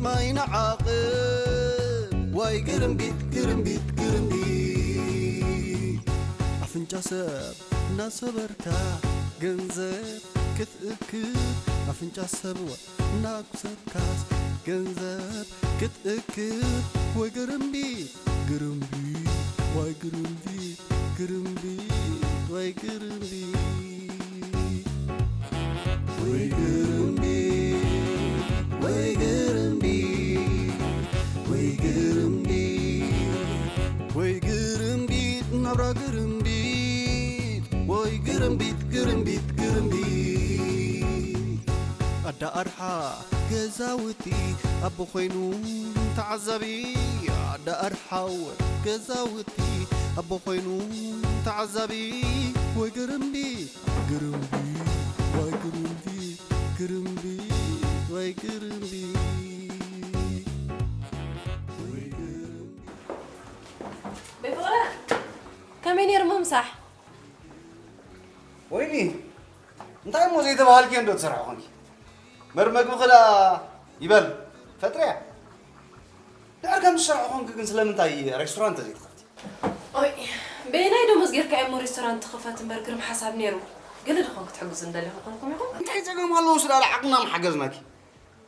ማይ ንዓቕብ ወይ ግርምቢጥ፣ ግርምቢጥ፣ ግርምቢጥ። ኣፍንጫ ሰብ እናሰበርካ ገንዘብ ክትእክብ፣ ኣፍንጫ ሰብ እናኩሰብካስ ገንዘብ ክትእክብ፣ ወይ ግርምቢጥ፣ ግርምቢጥ፣ ወይ ግርምቢጥ፣ ግርምቢጥ፣ ወይ ግርምቢጥ። ወይ ግርምቢጥ፣ ወይ ግርምቢጥ፣ ወይ ግርምቢጥ፣ ወይ ግርምቢጥ፣ ናብራ ግርምቢጥ፣ ወይ ግርምቢጥ፣ ግርምቢጥ፣ ግርምቢጥ። ኣዳ ኣርሓ ገዛውቲ ኣቦ ኮይኑ ተዓዛቢ፣ ኣዳ ኣርሓ ገዛውቲ ኣቦ ኮይኑ ተዓዛቢ፣ ወይ ግርምቢጥ፣ ግርምቢጥ፣ ወይ ግርምቢጥ፣ ግርምቢጥ፣ ወይ ግርምቢጥ፣ ወይ ግርምቢጥ። ቤፍቕረ፣ ከመይ ነይሩ ምምሳሕ? ወይኒ፣ እንታይ እሞ ዘይተባሃልክዮ እንዶ ትሰርሒ ኾንኪ? መር መግብኺ ደኣ ይበል ፈጥርያ። ድሕር ከም ዝሰርሒ ኾንኪ ግን ስለምንታይ ሬስቶራንት ዘይትኸፍቲ? ኦይ፣ በየናይ ደሞዝ ጌርካ እሞ ሬስቶራንት ትኽፈት እምበር ግርም ሓሳብ ነይሩ። ገለ ድኾን ክትሕግዙ እንደለኹ ኮንኩም ኢኹም? እንታይ ጸገም ኣለዎ ስለ ዓቕምና ምሓገዝናኪ።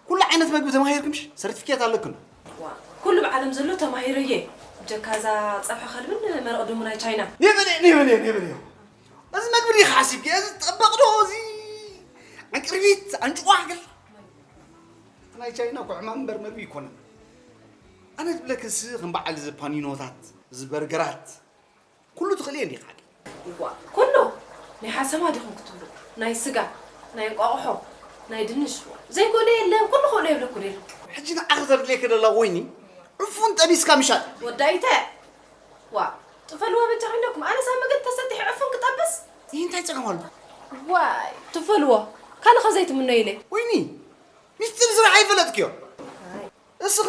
ኩሉ ዓይነት መግቢ ተማሂርክምሽ ሰርቲፊኬት ኣለክን። ዋ፣ ኩሉ ብዓለም ዘሎ ተማሂረየ። ብጀካ እዛ ጸብሒ ከልብን መረቕ ድሙ ናይ ቻይና። ኔበለ፣ ኔበለ፣ ኔበለ። እዚ መግቢ ዲኻ ሓሲብኪ? እዚ ጠበቕ ዶ? እዚ ዕንቅርቢት፣ ኣንጭዋ ገለ። እቲ ናይ ቻይና እኮ ሕማም እምበር መግቢ ኣይኮነን። ኣነ ዝብለክስ ከም በዓል እዚ ፓኒኖታት፣ እዚ በርገራት፣ ኩሉ ትኽእልዮ እንዲኻ ዓዲ። እዋ፣ ኩሉ? ናይ ሓሰማ ዲኹም ክትብሉ? ናይ ስጋ፣ ናይ እንቋቑሖ፣ ናይ ድንሽ፣ ዘይኮነ የለን፣ ኩሉ ክእሎ የብለኩ ዲኹ? ሕጂ ንዓኺ ዘድልየኪ ደላ ወይኒ፣ ዕፉን ጠቢስካ ምሻጥ። ወዳይተ! ዋ፣ ጥፈልዎ በጃኹም ኢለኩም፣ ኣነስ ኣብ መገዲ ተሰጢሐ ዕፉን ክጠብስ? ይህ እንታይ ጸገም ኣሎ? ዋይ፣ ትፈልዎ፣ ካልኸ ዘይትምነዩ ኢለ። ወይኒ፣ ሚስጥር ስራሕ ኣይፈለጥክዮ። ኣይ። እስኺ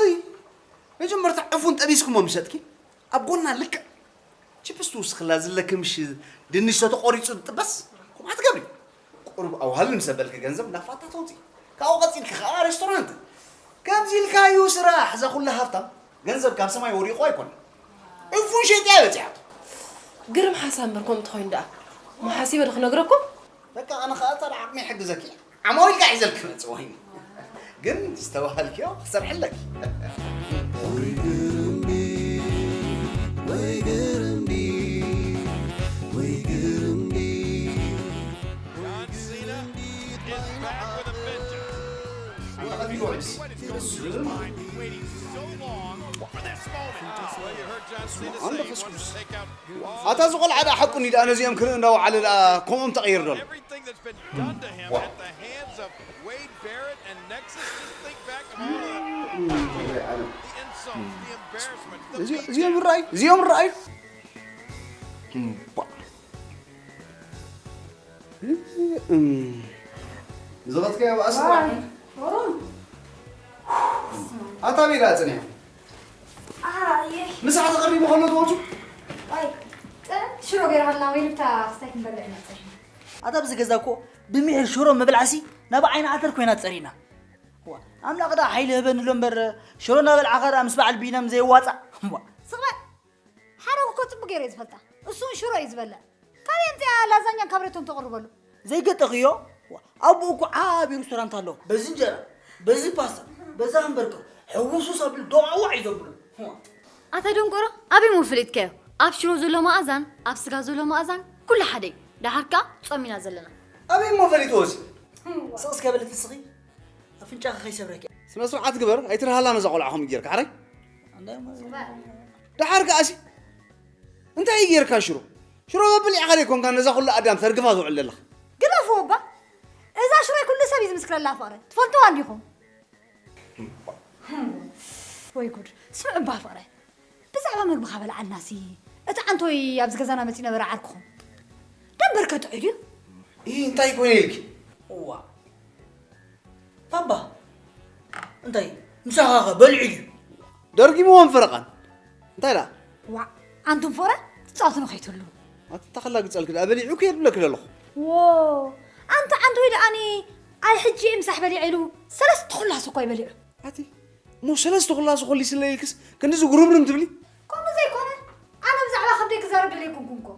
መጀመርታ ዕፉን ጠቢስኩሞ ምሸጥኪ፣ ኣብ ጎና ልክዕ ቺፕስ ትውስኽላ ዝለኪ ምሽ ድንሽ ተተቖሪጹ ዝጥበስ፣ ከምኣ ትገብሪ። ቁሩብ ኣውሃል ምስ ኣበልኪ ገንዘብ ናብ ፋታ ተውፅኢ። ካብኡ ቀፂልኪ ኸዓ ሬስቶራንት። ከምዚ ኢልካ እዩ ስራሕ። እዛ ኩላ ሃብታም ገንዘብ ካብ ሰማይ ወዲቑ ኣይኮነን። ዕፉን ሸይጣ እያ በፂሓቶ። ግርም ሓሳብ እምበር ከምኡ ተኾይኑ ደኣ። መሓሲበ ዶ ክነግረኩም? በቃ ኣነ ኸዓ እታ ዓቕሚ ይሕግዘኪ። ዓማዊል ከዓ ሒዘልኪ ክመፅእ ወይኒ። ግን ዝተባሃልክዮ ክሰርሐለኪ። ወይ ግርምቢጥ፣ ወይ ግርምቢጥ፣ ወይ ግርምቢጥ። John Cena is back with a vengeance. Everybody is just fine waiting so long for this moment. Well, you heard John Cena say he wants to take out ኣታ እዚ ቆልዓ ደኣ ሓቁ እንዲ ደኣ ነዚኦም ክርኢ እንዳወዓለ ደኣ ከምኦም ተቐይር ደሎ። Everything that's been done to him at the hands of Wade Barrett and Nexus, just think back of all the, the insults, the embarrassment, the እዚ- beatdown. እዚኦም ይረኣዩ፣ እዚኦም ይረኣዩ። እምቧ። እዚ፣ እም፣ ዝኸትካዮ ባእሲ ጥራሕ። ኣታ ቤላ ጽኒሕ። ኣየ። ምሳሕ ተቐሪቡ ከሎ ትወጹ? ኣይ፣ ጥ-፣ ሽሮ ገይርሃልና ወይ ልብታ ክስታይ ክንበልዕ ኢና ጸኒሕና። ኣታ ኣብዚ ገዛ እኮ ብሚሒር ሽሮ ምብላዕሲ ናብ ዓይኒ ኣተር ኮይና ጸሪና። ዋ፣ ኣምላኽ ደኣ ሓይሊ ህበኒ ኣሎ እምበር ሽሮ እናበልዓኻ ደኣ ምስ በዓል ቢናም ዘይዋጻእ። ዋ። ስቕ በል። ሓረጉ እኮ ጽቡቕ ገይረ እየ ዝፈልጣ። እሱ ሽሮ እዩ ዝበልዕ። ካበይ ኣምጺኣ ላዛኛን ካብሬቶን ተቕርበሉ? ዘይገጠኽዮ? ዋ፣ ኣቦኡ እኮ ዓቢ ሬስቶራንት ኣለዎ። በዚ እንጀራ፣ በዚ ፓስታ፣ በዚ ሃምበርገር፣ ሕውስውስ ኣብሉ ዶዓዋዕ እዩ ዘብሉ። ዋ። ኣታ ደንቆሮ፣ ኣበይ እሞ ፈሊጥካዮ? ኣብ ሽሮ ዘሎ መኣዛን ኣብ ስጋ ዘሎ መኣዛን ኩሉ ሓደ እዩ። ደሓር ከኣ ጾም ኢና ዘለና። ኣበይ እሞ ፈሊጥዎ እዚ? ስቕ እስከ በሊ ትስኺ፣ ኣፍንጫኺ ከይሰብረኪ። ስነ ስርዓት ግበር፣ ኣይትርሃላ ነዛ ቆልዓ ከምኡ ጌርካ፣ ሓራይ? ደሓር ከኣሲ፣ እንታይ እዩ ጌርካ ሽሮ? ሽሮ መብልዒኻ ዘይኮንካ ነዛ ኩላ ኣዳም ተርግፋ ትውዕል ዘለኻ። ግደፍዎ እባ። እዛ ሽሮ ኩሉ ሰብ እዩ ዝምስክረላ ፍቕረ። ትፈልጥዋ እንዲኹም? ወይ ጉድ። ስምዑ እባ ፍቕረ። ብዛዕባ መግብኻ በልዓልናሲ። እቲ ዓንቶይ ኣብዚ ገዛና መጺኡ ነበረ ዓርክኹም። ደንበርከ ጥዑይ ድዩ? ኢ፣ እንታይ ኮይነ ኢልኪ? እዋ። ባባ፣ እንታይ ምሳኻ ኸ በሊዑ ድዩ? ደርጊምዎም ፈረቓን። እንታይ ደኣ? ዋእ፣ ኣንቱም ፍቕረ ትጻወቱ ንኸይትህልዉ። ኣቲ ተኸላግጸልኪ ደኣ በሊዑ ከየድብለኪ ደለኹ። ዎ፣ ኣንታ ዓንቶይ ደኣኒ ኣይ ሕጂ እየ ምሳሕ በሊዐ ኢሉ ሰለስተ ኹላስ እኮ እዩ በሊዑ። ኣቲ እሞ ሰለስተ ኩላሶ ኮሊስለ ኢልክስ ክንድዚ ጉርምርም ትብሊ? ከምኡ ዘይኮነ፣ ኣነ ብዛዕባ ከብደይ ክዛረብ ደልየ ኣይኮንኩን እኮ።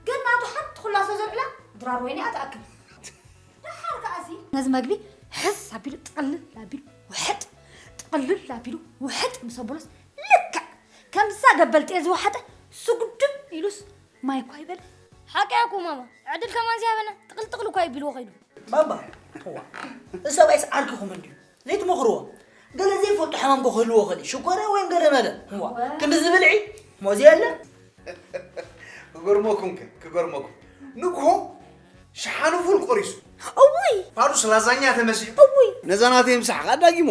ግን ናቱ ሓንቲ ኩላሶ ዘልዕላ ድራር ወይኒ እያ ትኣክል። ደሓር ከኣሲ ነዚ መግቢ ሕስ ኣቢሉ ጥቕልል ኣቢሉ ውሕጥ፣ ጥቕልል ኣቢሉ ውሕጥ ምስ ኣበሎስ፣ ልክዕ ከምዛ ገበል ጤል ዝወሓጠ ስጉድም ኢሉስ ማይ እኳ ኣይበለ። ሓቂ እያ እኮ ማማ፣ ዕድል ከማን ዝያበና ጥቕልጥቕል እኳ ይቢልዎ ከይዱ። ባባ፣ እዋ፣ እዚ ሰብኣይስ ዓርክኹም እንድዩ፣ ዘይትመኽርዎ። ገለ ዘይፈልጦ ሕማም ኮ ክህልዎ ኸእል እዩ፣ ሽኮርያ ወይም ገለ መለ። እዋ፣ ክንድዚ ብልዒ፣ ሞዚ የለ። ክገርመኩም ከ፣ ክገርመኩም። ንግሆ ሸሓኑ ፉል ቆሪሱ። እውይ! ፋዱስ ላዛኛ ተመሲሉ። እውይ! ነዛ ናተይ ምሳሕ ከኣ ኣዳጊሞ።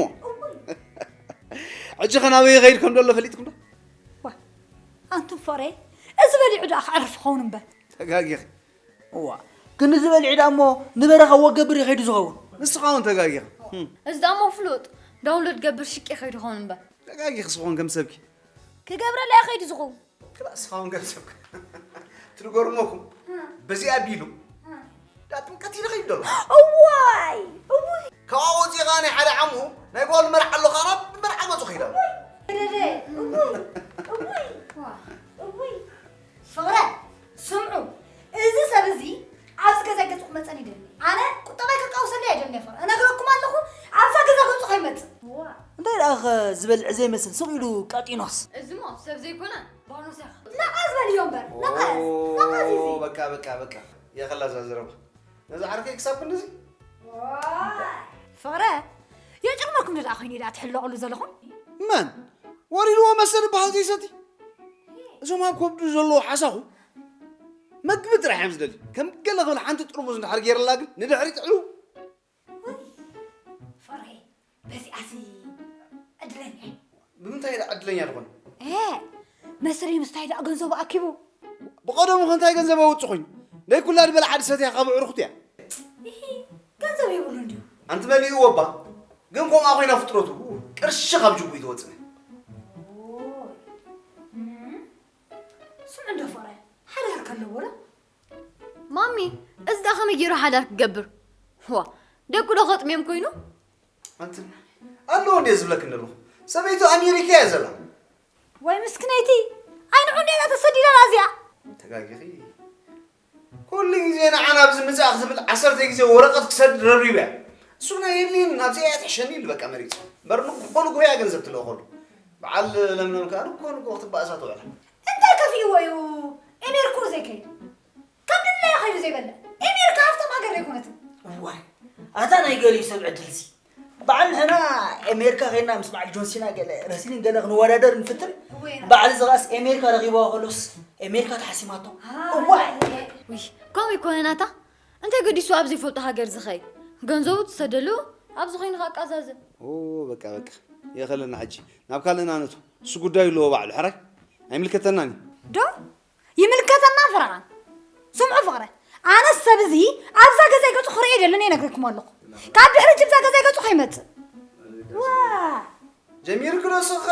ሕጂ ኸ ናበይ ይኸይድ ከም ዘሎ ፈሊጥኩም ዶ? ዋ፣ ኣንቱም ፍቕረይ፣ እዚ በሊዑ ደኣ ከዕርፍ ይኸውን እምበር። ተጋጊኺ። እዋ፣ ግን እዚ በሊዑ ደኣ እሞ ንበረኻ ወገብር እዩ ከይዱ ዝኸውን። ንስኻ እውን ተጋጊኻ። እዚ ደኣ እሞ ፍሉጥ ዳውንሎድ ገብር ሽቂ ከይዱ ይኸውን እምበር። ተጋጊኺ ዝኾን ከም ሰብኪ። ክገብረላ እዩ ከይዱ ዝኸውን። ክላእ እስኻውን ገንዘብካ ትድገርመኩም በዚኣ ቢሉ ዳጥምቀት ኢለ ከይድ ደሎ እዋይ እውይ ካብኣ ወፂኻ ናይ ሓደ ዓምኡ ናይ ጓል መርዓ ኣሎ ከዓ ናብ መርዓ ገፁ ከይዳ ደደ እውይ እውይ ዋ እውይ ፍቕረ ስምዑ እዚ ሰብ እዚ ኣብዚ ገዛ ገፁ ክመፀን ይደሊ ኣነ ቁጠባይ ከቃውሰሉ ኣይደሊ ፍቕረ እነግረኩም ኣለኹ ኣብዛ ገዛ ገፁ ከይመፅእ ዋ እንታይ ደኣ ኸ ዝበልዕ ዘይመስል ስቕ ኢሉ ቀጢኖስ እዚሞ ሰብ ዘይኮነ ባኖስ ያኸ ነቓ ዝበልዮ እምበር ነቓስ ነቓስ እዚ በቃ በቃ በቃ የኸላ ዛዝረባ ነዚ ዓርከይ ክሳብ ክንድዚ ፍቕረ የጭርመኩም ደኣ ኮይኑ ደኣ ትሕለቕሉ ዘለኹም መን ወሪድዎ መሰል በሃል ዘይሰቲ እዞም ኣብ ከብዱ ዘለዉ ሓሳኹ መግቢ ጥራሕ እዮም ዝደልዩ ከም ገለ ክብል ሓንቲ ጥርሙዝ እንድሕር ገይረላ ግን ንድሕሪት ዕልው ፍቕረይ በዚኣሲ ዕድለኛ እየ። ብምንታይ ኢለ ዕድለኛ ዝኾነ? እ መስርሒ ምስታይ ደኣ ገንዘቡ ኣኪቡ። ብቐደሙ ከ እንታይ ገንዘብ ኣውጽእ ኮይኑ? ናይ ኩላ ድበልዓ ድሰትያ ካብ ኣዕሩኽቱ እያ። እሂ፣ ገንዘብ የብሉን ድዩ? ኣንቲ መሊእዎ እባ። ግን ከምኣ ኮይና ፍጥረቱ ቅርሺ ካብ ጅቡ ይትወጽእ። ስምዑ እንዶ ፍቕረ፣ ሓዳር ከለዎ ዶ? ማሚ፣ እዚ ደኣ ከመይ ገይሩ ሓዳር ክገብር? ዋ፣ ደቁ ዶ ከጥምዮም ኮይኑ? ኣንቲ ኣለዎ እንድየ ዝብለኪ ዘለኹ። ሰበይቱ ኣሜሪካ እያ ዘላ። ዋይ ምስክነይቲ፣ ኣይ ንዑ እንድያ ተሰዲዳ ኣላ እዚኣ። ተጋጊኺ። ኩሉ ግዜ ንዓና ኣብዚ ምጻእ ክትብል ዓሰርተ ግዜ ወረቐት ክሰድ ረብሪባ እያ። እሱ ግና የድልየንን ኣብዚኣ እያ ትሕሸኒ ኢሉ በቃ መሪጹ። እምበር ንግሆ ንግሆ እያ ገንዘብ ትልእኸሉ። በዓል ለምለም ከኣ ንግሆ ንግሆ ክትበኣሳ ትውዕል። እንታይ ከፊእዎ እዩ ኤሜርኩ ዘይከይድ? ካብ ድላዩ ከይዱ ዘይበልዕ። ኤሜርካ ሃፍታም ሃገር ኣይኮነትን። እዋይ ኣታ ናይ ገሊኡ ሰብ ዕድልሲ በዓል ንሕና ኤሜርካ ከይድና ምስ በዓል ጆንሲና ገለ ረስሊን ገለ ክንወዳደር ንፍትን እወ ኢና። በዓል እዚ ኸኣስ ኤሜርካ ረኺብዋ ከሎስ ኤሜርካ ተሓሲማቶ። እዋይ ውይ ከምኡ ይኮነ ናታ እንታይ ገዲሱ ኣብ ዘይፈልጦ ሃገር ዝኸይ ገንዘቡ ትሰደሉ ኣብዚ ኸይኑ ከቃዛዝብ ኦ በቃ በቃ የኸለና ሕጂ ናብ ካልእና ነቱ እሱ ጉዳዩ ኣለዎ ባዕሉ ሕራይ ኣይምልከተናን እዩ ዶ ይምልከተና ፍረቓን። ስምዑ ፍቕረ፣ ኣነስ ሰብ እዚ ኣብዛ ገዛይ ገጹ ክርእዮ ኣይደልን እየ ነግረኩም ኣለኹ። ካብ ድሕሪ ሕጂ ብዛ ገዛይ ገጹ ከይመጽእ። ዋ! ጀሚርኪ ዶ ንስኺ ኸ?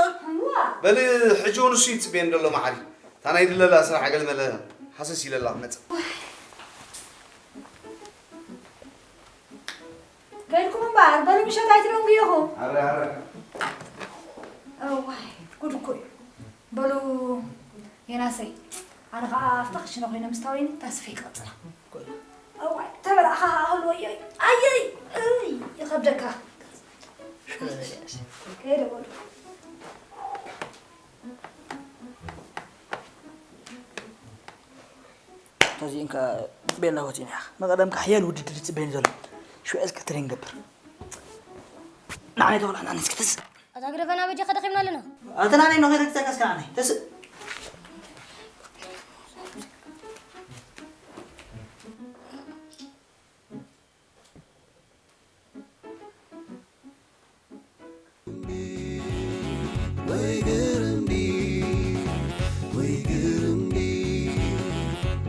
ዋ! በሊ ሕጂ እውን እሱ እዩ ዝጽበየኒ ዘሎ መሓሪ። እታ ናይ ድለላ ስራሕ ገለመለ ሃሰስ ኢለላ ክመጽእ። ከይድኩም እምበኣር በሉ ምሸት ኣይትደንጉ ኢኹም። ኣረ ኣረ። እዋይ ጉድ እኮ እዩ። በሉ የናሰይ ኣነ ከዓ ኣብታ ክሽነ ኮይነ ምስ ታወይኒ ታስፈይ ክቐፅላ። እዋይ ተበላዕኻ ከዓ ክህልወዮ እዩ። ኣየይ እይ ይኸብደካ። ከይደ በሉ። ተዚእን ከኣ ቤላ ወፂና ኢኻ መቐደምካ ሓያል ውድድር ይፅበየኒ ዘሎ ሽዑ እስከ ትሬን ገብር ንዓይ ተበላዕና ንስክትስ ኣታ ግደፈና በጃኻ ደኺምና ኣለና ኣተ ናነይ ነኸይደ ክፀቀስካ ናነይ ተስእ ወይ ግርምቢጥ ወይ ግርምቢጥ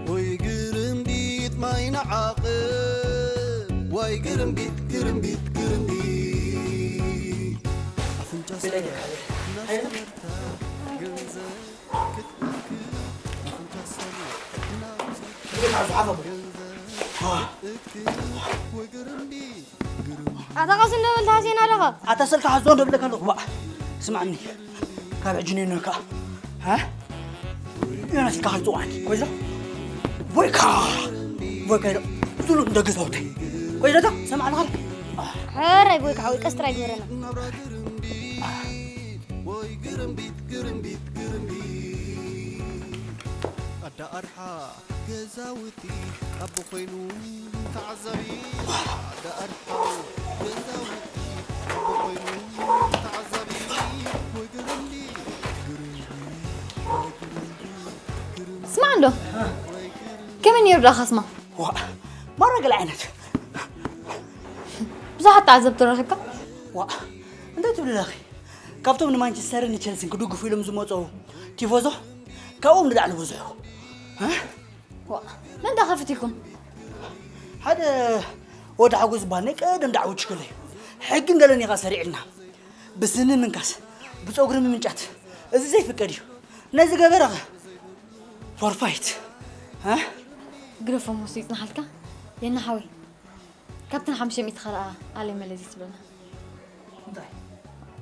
ወይ ግርምቢጥ ማይ ንዓቕብ ወይ ግርምቢጥ ግርምቢጥ ግርምቢጥ ኣፍንጫ ሰ ናስተመርታ ገንዘብ ክትእክብ ኣፍንጫ ሰ ናብዚ ገንዘብ ክትእክብ ወይ ግርምቢጥ ኣታ ቀስ እንዶ በል ተሃስየና ኣለኻ። ኣታ ስልካ ሓዞ እንዶ ብለካ ኣለኹ። ዋእ። ስማዕኒ፣ ካብ ሕጂ ንነካ፣ ሃ? ዮናስ ኢልካ ከይትጽውዓኒ፣ ኮይዛ? ቦይካ! ቦይካ ኢሎ፣ ዝሉ ንደገ ሰውተይ። ኮይዛ ታ፣ ሰማዕ ኣለኻ? ሕራይ ቦይካ ሓወይ፣ ቀስ ጥራይ ግበረና። ኣዳ ኣርሓ ገዛውቲ ኣቦ ኮይኑ ተዓዛቢ። ኣዳ ኣርሓ ገዛውቲ ኣቦ ኮይኑ ተዓዛቢ። ወይ ግርምቢ፣ ግርምቢ፣ ወይ ግርምቢ፣ ግርምቢ። ስማዕ እንዶ፣ ከመይ ነይሩ ደኣ ካስማ? ዋ፣ ማራ ገለ ዓይነት። ብዙሓት ተዓዘብቲ ረኺብካ? ዋ፣ እንታይ ትብሊ ኣለኺ? ካብቶም ንማንቸስተርን ንቸልሲን ክድግፉ ኢሎም ዝመፁ ቲፎዞ፣ ካብኦም ንላዕሊ ብዙሕ። እ? ዋ፣ መን ደኣ ከፊትልኩም? ሓደ ወዲ ሓጎስ ዝበሃል ናይ ቀደም ዳዕውችክለይ። ሕግን ገለን ኢኻ ሰሪዕልና። ብስኒ ምንካስ፣ ብፀጉሪ ምምንጫት፣ እዚ ዘይፍቀድ እዩ። ነዚ ገበረኸ? ፎርፋይት። እ? ግደፎም፣ ንሱ ይጽናሓልካ። የና ሓወይ፣ ካብተን ሓሙሽተ ሚእቲ ኸኣ ኣለ መለዚ ትብለና። እንታይ?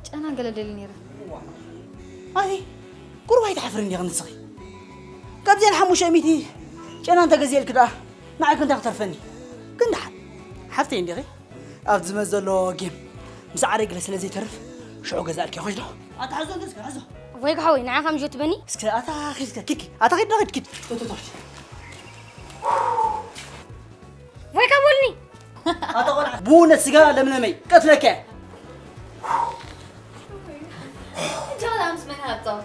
ጨና ገለ ደሊ ነይረ። ኣይ፣ ቁሩብ ኣይትሓፍርን ዲኺ ንስኺ? ካብዚአን ሓሙሽተ ሚእቲ ጨና እንተገዚኤልኪ ደኣ ንዓይ ከ እንታይ ክተርፈኒ? ግን ደሓን፣ ሓፍተይ እንዲኺ? ኣብዚ መስ ዘሎ ጌም ምስ ዓረይ ገለ ስለ ዘይተርፍ ሽዑ ገዛእልኪ። ኾሽ ዶ? ኣታ ሓዞ እንተ እስከ፣ ሓዞ። ወይ ሓወይ፣ ንዓኻ ምጆ ትበኒ? እስከ ኣታ ኺድ እስከ፣ ኪድ፣ ኪድ። ኣታ ኺድ ዶ ኺድ፣ ኪድ። ቶ፣ ቶ፣ ቶ። ወይ ካቦልኒ። ኣታ ቆልዓ፣ ብእውነት ስጋ ለምለመይ፣ ቀትለከ። እንጃ ወላ ምስ መን ሃብቶም።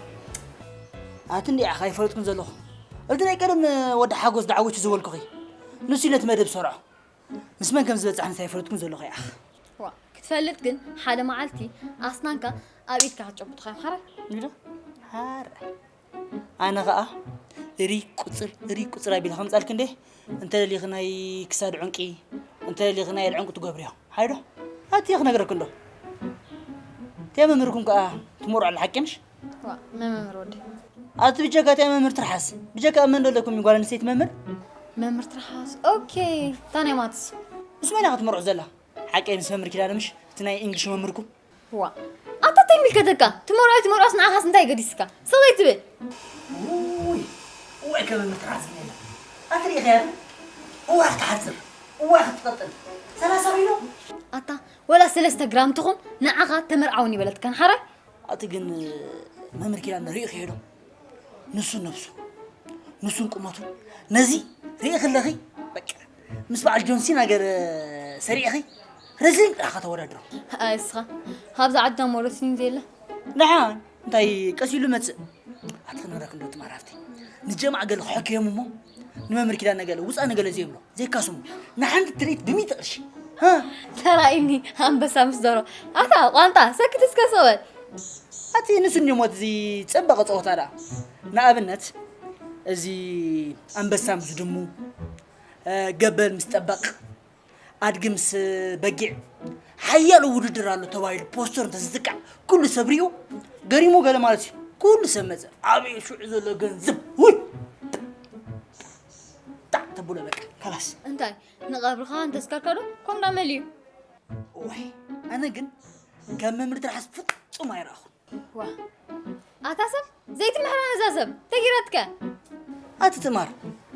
ኣቲ እንዲያ ኢኻ ይፈልጥኩን ዘለኹ። እቲ ናይ ቀደም ወዲ ሓጎስ ዳዕዊቱ ዝበልኩኺ። ንሱ ነቲ መደብ ሰርዖ። ምስ መን ከም ዝበጽሕ ንሳ ይፈልጥኩን ዘለኹ ኢኻ። ዋ፣ ክትፈልጥ ግን ሓደ መዓልቲ ኣስናንካ ኣብ ኢድካ ክትጨብጦ ኻዮም ሓራይ። እንዶ? ሓራይ። ኣነ ኸኣ ሪ ቁጽር፣ ሪ ቁጽር ኣቢለ ከምጻልክ እንዴ? እንተ ደሊኺ ናይ ክሳድ ዑንቂ፣ እንተ ደሊኺ ናይ ኢድ ዑንቂ ትገብርዮ። ሓይዶ? ኣቲ ክነግረክ እንዶ። እቲኣ መምህርኩም ከኣ ትመርዖ ኣላ ሓቂ ምሽ? ዋ፣ መመምር ወዲ። ኣቲ ብጀካ እቲኣ መምህር ትርሓስ። ብጀካ ኣብ መን ደለኩም ጓል ኣንስተይቲ መምህር? መምህር ትርሓስ። ኦኬ። እታ ናይ ማትስ። ምስ መን ኢኻ ትመርዖ ዘላ? ሓቂ ምስ መምህር ኪዳነ ምሽ? እቲ ናይ እንግሊሽ መምህርኩም? ዋ። ኣታ እንታይ ይምልከተካ? ትመርዖ ትመርዖስ ንዓኻስ እንታይ ገዲስካ? ስቕ ዘይትብል? ውይ፣ እዋይ ከመ ምትራስ ግን የለን። ኣትሪኢኻያ ዶ? እዋ ክትሓጽር፣ እዋ ክትቀጥን። ሰላሳ ኪሎ? ኣታ ወላ ሰለስተ ግራም ትኹን ንዓኻ ተመርዓውኒ በለትካን ሓራይ? ኣቲ ግን መምህር ኪዳነ ሪኢኽዮ ዶ? ንሱ ነብሱ፣ ንሱን ቁመቱን ነዚ ሪኢኺ ኣለኺ? በቃ ምስ በዓል ጆን ሲና ገለ ሰሪዕኺ ረስሊንግ ጥራሕ ከተወዳድሮ። ኣይ እስኻ፣ ካብዛ ዓድና እሞ ረስሊንግ ዘየለ። ደሓን እንታይ ቀስ ኢሉ መጽእ። ኣቲ ክነግረክ እንዶ ትማር ሃፍቲ። ንጀማዕ ገለ ክሕክዮም እሞ ንመምህር ኪዳነ ገለ ውጻእ ነገለ ዘይብሎ፣ ዘይካስሙ። ንሓንቲ ትርኢት ብሚእቲ ቅርሺ። ሃ? ተራኢኒ ኣንበሳ ምስ ደሮ። ኣታ ቋንጣ፣ ሰክት እስከ ሰበል። ኣቲ ንሱ እንዲሞ እዚ ጸበቐ ጸወታ ደኣ። ንኣብነት፣ እዚ ኣንበሳ ምስ ድሙ፣ እ፣ ገበል ምስ ጠበቕ፣ ኣድጊ ምስ በጊዕ፣ ሓያሎ ውድድር ኣሎ ተባሂሉ ፖስተር እንተዝጥቃዕ፣ ኩሉ ሰብ ሪኡ፣ ገሪሙ ገለ ማለት እዩ። ኩሉ ሰብ መጸ። ኣበይ ሽዑ ዘሎ ገንዘብ? ውይ! ጣዕ ተብሎ በቃ፣ ከላስ። እንታይ? ንቐብርኻ እንተስካልካ ዶ? ከምዳ መሊዩ። ዋይ፣ ኣነ ግን ከም መምህር ትርሓስ ፍጹም ኣይረኣኹን። ዋ። ኣታ ሰብ፣ ዘይትምሕራ ነዛ ሰብ፣ ተጊረትከ። ኣቲ ትማር፣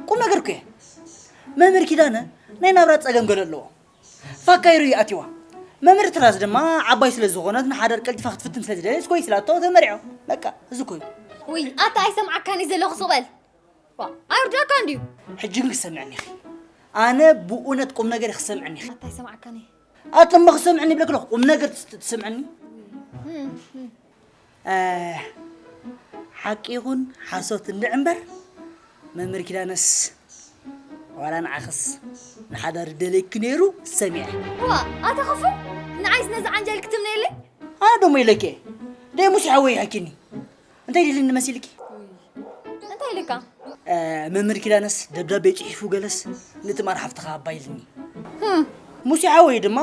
ቁም ነገር እኮ እየ። መምህር ኪዳነ ናይ ናብራ ጸገም ገለ ኣለዎ። ፋካይሩ እዩ ኣቲዋ። መምህር ትርሓስ ድማ ዓባይ ስለ ዝኾነት ንሓዳር ቀልጢፋ ክትፍትን ስለ ዝደለየት ኮይ ስላቶ ተመሪዖ። በቃ፣ እዚ እኮ እዩ። ውይ፣ ኣታ ኣይሰምዓካን እዩ ዘለኹ፣ ስቕ በል። ዋ፣ ኣይርዳእካን ድዩ? ሕጂ ግን ክሰምዕኒ ኢኺ። ኣነ ብእውነት ቁም ነገር ክሰምዕኒ ኢኺ። ኣታ ኣይሰምዓካን እዩ። ኣቲ እሞ ክሰምዕኒ ይብለኪ ኣለኹ። ቁም ነገር ትስ-፣ ትሰምዕኒ? እም፣ እም። እ፣ ሓቂ ይኹን ሓሶት እንድዒ እምበር፣ መምህር ኪዳነስ ዋላ ንዓኽስ ንሓዳር ደልየኪ ነይሩ ሰሚዐ። ዋ፣ ኣታ ክፉእ፣ ንዓይስ ነዚ ዓንጃል ክትምነየለይ? ኣነ ደሞ ኢለኪ እየ። ደይ ሙሴ ሓወይ ይሓኪኒ። እንታይ ኢልኒ መሲልኪ? እንታይ ኢልካ? እ፣ መምህር ኪዳነስ ደብዳቤ ጽሒፉ ገለስ ንትማር ሓፍትኻ ኣባ ኢልኒ። ህም። ሙሴ ሓወይ ድማ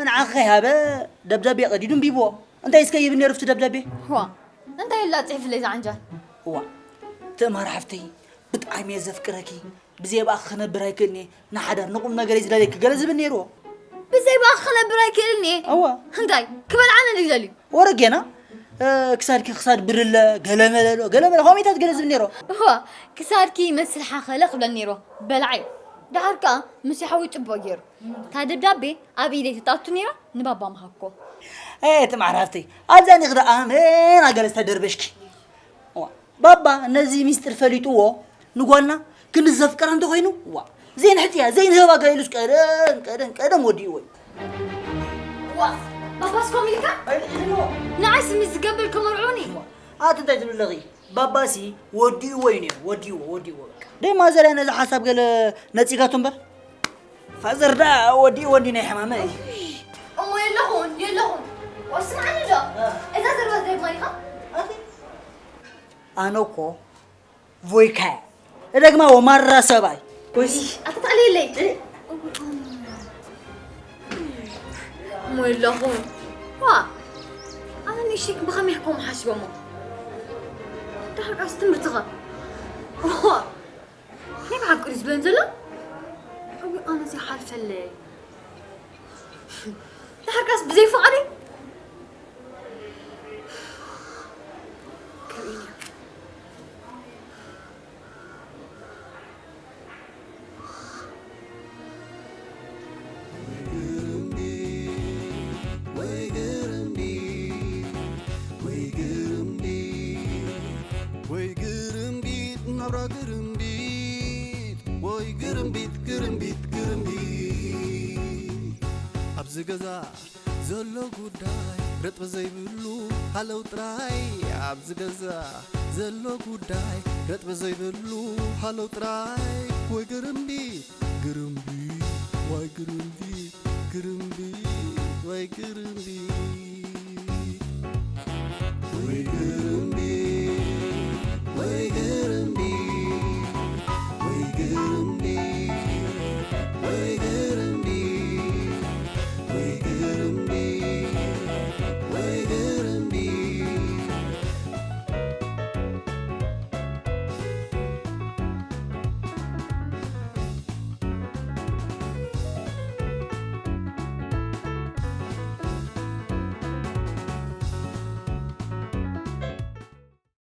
ንዓኺ ከይሃበ ደብዳቤ ቀዲዱ ኣንቢብዎ። እንታይ እስከ ይብል ነይሩ ኣብቲ ደብዳቤ? ዋ፣ እንታይ ኢላ ጽሒፍለይ ዝዓንጃል? እዋ፣ ትእማር ሓፍተይ፣ ብጣዕሚ እየ ዘፍቅረኪ። ብዘይ ብኣኺ ክነብር ኣይክእልን እየ። ንሓዳር ንቁም ነገር እየ ዝደልየኪ ገለ ዝብል ነይርዎ። ብዘይ ብኣኺ ክነብር ኣይክእልን እየ? እዋ። እንታይ? ክበልዓኒ ድዩ ደልዩ? ወረ ጌና፣ ክሳድኪ ክሳድ ብርለ፣ ገለመለሎ፣ ገለመለ፣ ከምኡታት ገለ ዝብል ነይሮ። እዋ ክሳድኪ ይመስል ሓኸለ ክብለን ነይሮ። በላዓይ። ደሓር ከኣ ምስ ሓዊ ጽቡቕ ገይሩ። እታ ደብዳቤ ኣብ ኢደይ ተታቱ ነይራ፣ ንባባ ምሃብኮ። ኤ፣ ትማዕራፍተይ፣ ኣብዛ ኒኽ ደኣ መን ኣገለስ ተደርበሽኪ? እዋ፣ ባባ ነዚ ሚስጥር ፈሊጥዎ፣ ንጓልና ክንዲ ዘፍቀራ እንተኾይኑ፣ እዋ፣ ዘይንሕጥያ፣ ዘይንህባ ጋይሉስ ቀደም፣ ቀደም፣ ቀደም ወዲእዎ እዩ። ዋ፣ ባባስ ኮም ኢልካ? ንዓይስ ምስ ዝገብር ክመርዑኒ? ኣቲ እንታይ ትብሊ ኣለኺ? ባባሲ ወዲእዎ እዩ ነይሩ፣ ወዲእዎ፣ ወዲእዎ በቃ። ደይ ማዘር እያ ነዚ ሓሳብ ገለ ነጺጋቶ እምበር። ፋዘር ደኣ ወዲእዎ እንዲ ናይ ሕማመይ። እሞ የለኹን፣ የለኹን። ወስማዓኒ ዶ? እዛ ዘርባት ደግ ማን ኢኻ? ኣቲ ኣነ እኮ ቮይካ እየ። እደግማ ወማራ ሰብኣይ። ኮይሲ ኣተታዕልየለይ። እሞ የለኹን። ዋ፣ ኣነ ንእሽተይ ብኸመይ ኢኹም ሓሲቦሞ? ደሓር ቃስ ትምህርትኻ። ዋ፣ ናይ ብሓቂ ድዩ ዝብለን ዘሎ? እዊ፣ ኣነ ዘይሓልፈለይ። ደሓር ቃስ ብዘይ ፍቓደይ? ወይ ግርምቢት ናብራ ግርምቢት ወይ ግርምቢት ግርምቢት ግርምቢት ኣብዚ ገዛ ዘሎ ጉዳይ ረጥቢ ዘይብሉ ሃለው ጥራይ ኣብዚ ገዛ ዘሎ ጉዳይ ረጥቢ ዘይብሉ ሃለው ጥራይ ወይ ግርምቢት ግርምቢት ወይ ግርምቢት ግርምቢት ወይ ግርምቢት ወይ ግርምቢት